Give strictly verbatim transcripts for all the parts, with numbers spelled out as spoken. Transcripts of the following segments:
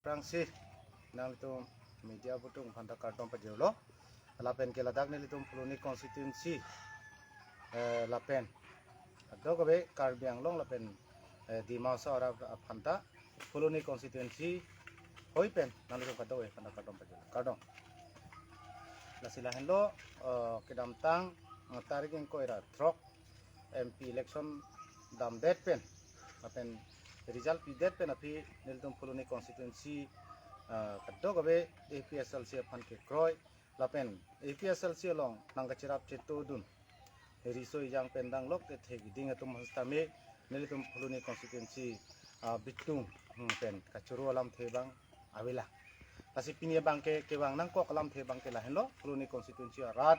Prangsi nanglitum media abitung aphanta kardom pajirlo. Lapen ke ladak nelitum Phuloni constituency, eh, lapen kadokave Karbi Anglong lapen, eh, Dima Hasao arat aphanta Phuloni constituency hoi pen nanglitum kadokave aphanta kardom pajirlo. Kardom. Lasi lahenlo, eh, kedamtang, eh, tarik ingkoi ra throk M P election damdet pen lapen result pidet pen aphi nelitum Phuloni constituency, ah, kadokave A P H L C aphan kekroi lapen A P H L C along nangkachirap chetodun riso ejang pen danglok kethe keding atum aphan sitame nelitum Phuloni constituency, ah, abitung, hmm, pen kachoro alamthe abang avelang. Lasi pini abangke kevang nangkok alamthe abangke lahenlo, Phuloni constituency arat,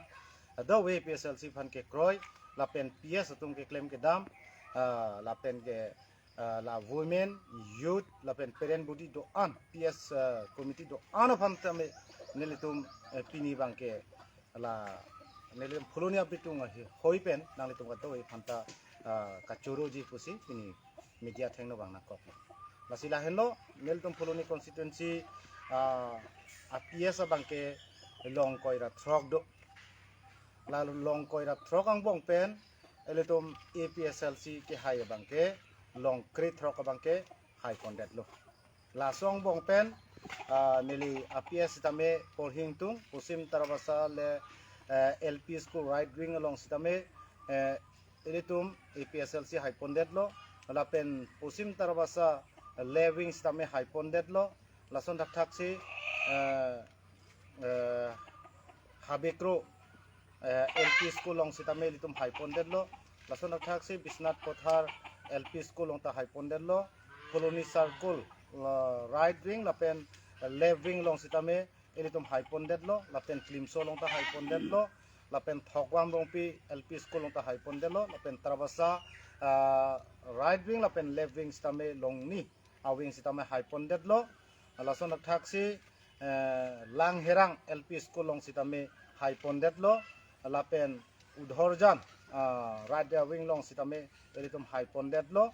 ah, kadokave A P H L C aphan kekroi lapen P S atum keklem kedam, ah, lapen ke, ah, la women, youth lapen parent body do-an, P S, ah, committee do-an aphan tame nelitum, eh, pini abangke la nelitum Phuloni abitung ahi hoi pen nanglitum kadokave aphanta, ah, kachoroji pusi pini media athengno vang nangkok. Lasi lahenlo, nelitum Phuloni constituency, ah, a P S abangke long ingkoi ra throk do. La long ingkoi ra throk angbong pen ilitum A P H L C kehai abangke long kre throk abangke haipondetlo. Laso angbong pen, ah, neli a P S sitame porhi ingtung, Posim Tarabasa le, eh, L P school right wing along sitame, eh, ilitum A P H L C haipondetlo, lapen Posim Tarabasa left wing sitame haipondetlo, lason thakthaksi, eh, eh, Habekro, eh, L P school along sitame ilitum haipondetlo, lason thakthaksi Biswanath Pothar L P school along ta haipondetlo, Phuloni circle, la, right wing lapen left wing along sitame ilitum haipondetlo, lapen Klimso along ta haipondetlo, lapen Thokvam Rongpi L P school along ta haipondetlo, lapen Tarabasa, ah, right wing lapen left wing sitame longni a wing sitame haipondetlo, lason thakthaksi, eh, Langherang L P school along sitame haipondetlo, lapen Udhorjan, ah, right wing along sitame ilitum haipondetlo,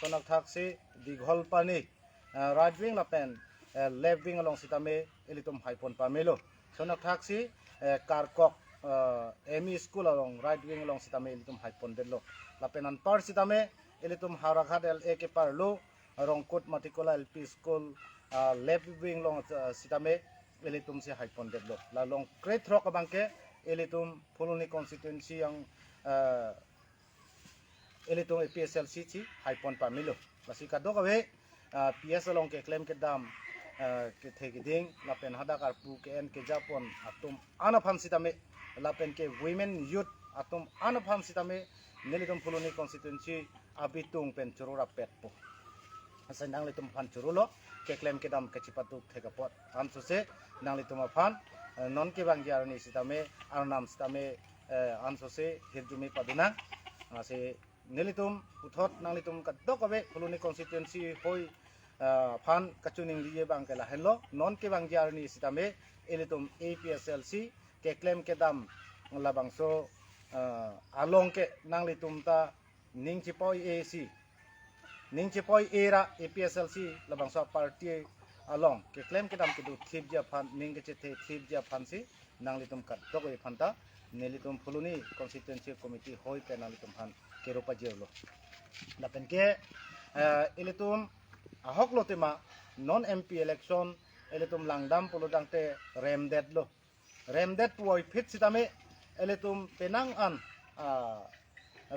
lason thakthaksi Digholpani, ah, right wing lapen, eh, left wing along sitame ilitum haipon pamelo. Lason thakthaksi, eh, Karkok, eh, M E school along right wing along sitame ilitum haipondetlo. Lapen anpar sitame ilitum Howraghat L A keparlo Rongkut Matikola L P school, ah, left wing along, ah, sitame ilitum si haipondetlo. La long kre throk abangke ilitum Phuloni constituency yang, ah, ilitum A P H L C si haipon pamelo. Lasi kadokave, ah, P S along keklem kedam, ah, kethe keding lapen hadak arpu ke-en kejapon atum an aphan sitame lapen ke women youth atum an aphan sitame nelitum Phuloni constituency abitung pen choro rapetpo. Asai nanglitum aphan chorolo, keklem kedam kachipaduk thek apot. Ansose nanglitum aphan, eh, non kevangji arni sitame, arnam sitame, eh, ansose hirjume padunang. Lasi nelitum puthot nanglitum kadokave Phuloni constituency hoi, eh, aphan kachiningri abangke lahenlo, non kevangji arni sitame ilitum A P H L C keklem kedam labangso, eh, along ke nanglitum ta ning chepoi-e si, ning chepoi-e ra A P H L C labangso party along keklem kedam kedo thipji aphan, ning kechethe thipji aphan si nanglitum kadokave aphanta nelitum Phuloni constituency committee hoi pen nanglitum aphan kero pajirlo. Lapen ke, eh, ilitum ahok lo tema non M P election ilitum langdam pulo tangte remdetlo. Remdet puvoiphit sitame ilitum penang an, ah,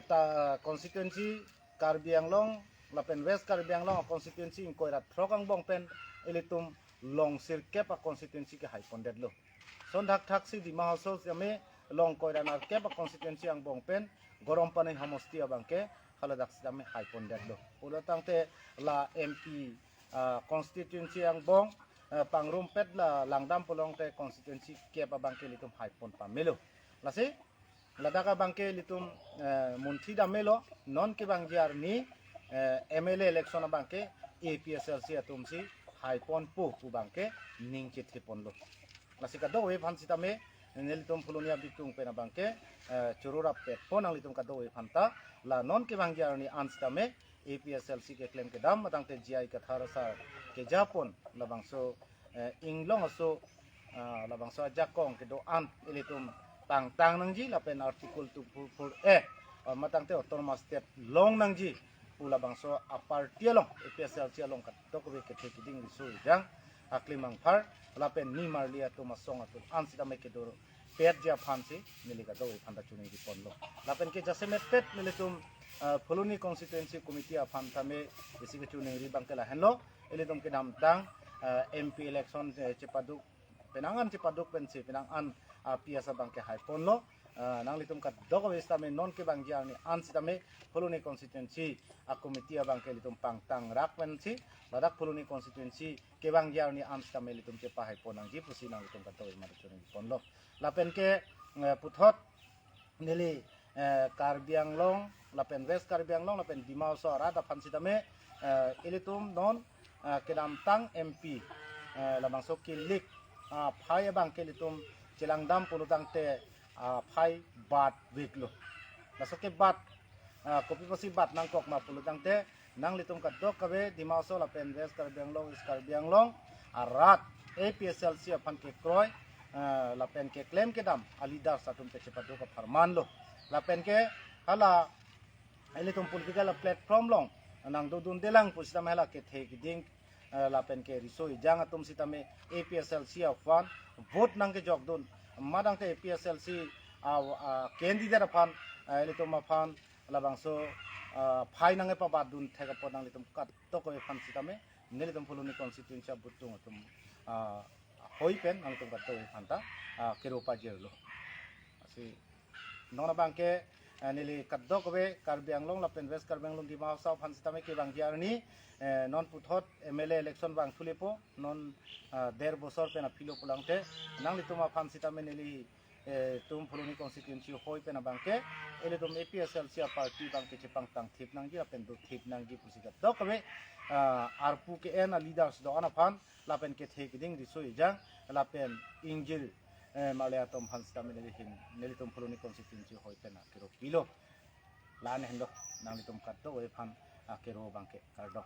ta constituency Karbi Anglong lapen West Karbi Anglong constituency ingkoi ra throk angbong pen ilitum long sirkep a constituency ke haipondetlo. Lason thakthaksi Dima Hasao sitame long ingkoi ra nerkep a constituency angbong pen Garampani homosti abangke haladak sitame haipondetlo. Pulo tangte la M P, ah, constituency angbong, ah, pangrumpet la langdam pulo tangte constituency kep abangke ilitum haipon pamelo. Lasi ladak abangke ilitum, eh, munthi damelo, non kevangji arni, eh, M L A election abangke A P H L C atum si haiponpo pu abangke ning chetheponlo. Lasi kadokave aphan sitame nelitum Phuloni abitung pen abangke, eh, choro rapetpo nanglitum kadokave aphanta, la non kevangji arni an sitame A P H L C keklem kedam matangte J I Kathar sar kejapon labangso, eh, inglong aso, ah, labangso ajakong kedo-an ilitum pangtang nangji lapen Article two four four A, ah, matangte autonomous state long nangji pu labangso a-party along, A P H L C along kadokave kethe kiding riso ejang, aklimangphar lapen nimarli atum asong atum an sitame kedopetji aphansi neli kadokave aphanta choningri ponlo. Lapen ke jasemet pet nelitum, ah, Phuloni Constituency Committee aphan tame isi kechoningri abangke lahenlo. Ilitum kedamtang, ah, M P election, eh, chepaduk, penang an chepaduk pensi penang an, ah, P S abangke haiponlo. Ah, nanglitum kadokave sitame non kevangji arni an sitame Phuloni Constituency a-committee abangke ilitum pangtang rak pensi ladak Phuloni Constituency kevangji arni an sitame ilitum chepahaipon nangji pusi nanglitum kadokave aphanta choningri ponlo. Lapen ke, eh, puthot neli, eh, Karbi Anglong lapen West Karbi Anglong lapen Dima Hasao arat aphan sitame, eh, ilitum non, eh, kedamtang M P, eh, labangso kilik, ah, phai abangke ilitum chelangdam pulotangte, ah, phai bat veklo. Laso ke bat, ah, kopi apotsi bat nangkok ma pulotangte, nanglitum kadokave Dima Hasao lapen West Karbi Anglong, East Karbi Anglong arat A P H L C aphan kekroi, ah, lapen keklem kedam a-leaders atum ke chepaduk apharmanlo. Lapen ke hala ilitum political platform along nangdodundelang pusitame hala kethe kiding, eh, lapen ke riso ejang atum sitame A P H L C aphan vote nangkejokdun, matangte A P H L C a, a-candidate aphan, eh, ilitum aphan labangso, ah, phai nangkepabatdun thek apot nanglitum kadokave aphan sitame nelitum Phuloni Constituency abutung atum, ah, hoi pen nanglitum kadokave aphanta, ah, kero pajirlo. Lasi non abangke, eh, neli kadokave Karbi Anglong lapen West Karbi Anglong Dima Hasao aphan sitame kevangji arni, eh, non puthot M L A election vangthulepo, non, ah, der bosor pen aphilo pulangte, nanglitum aphan sitame neli, eh, tum Phuloni Constituency hoi pen abangke, ilitum A P H L C a-party abangke chepangtang thip nangji lapen dothip nangji pusi kadokave, ah, arpu ke-en a-leaders do-an aphan lapen kethe kiding riso ejang lapen ingjir, eh, marli atum aphan sitame neli hin, nelitum Phuloni Constituency hoi pen akero pilo. La-an henlo, nanglitum kadokave aphan akero abangke kardom.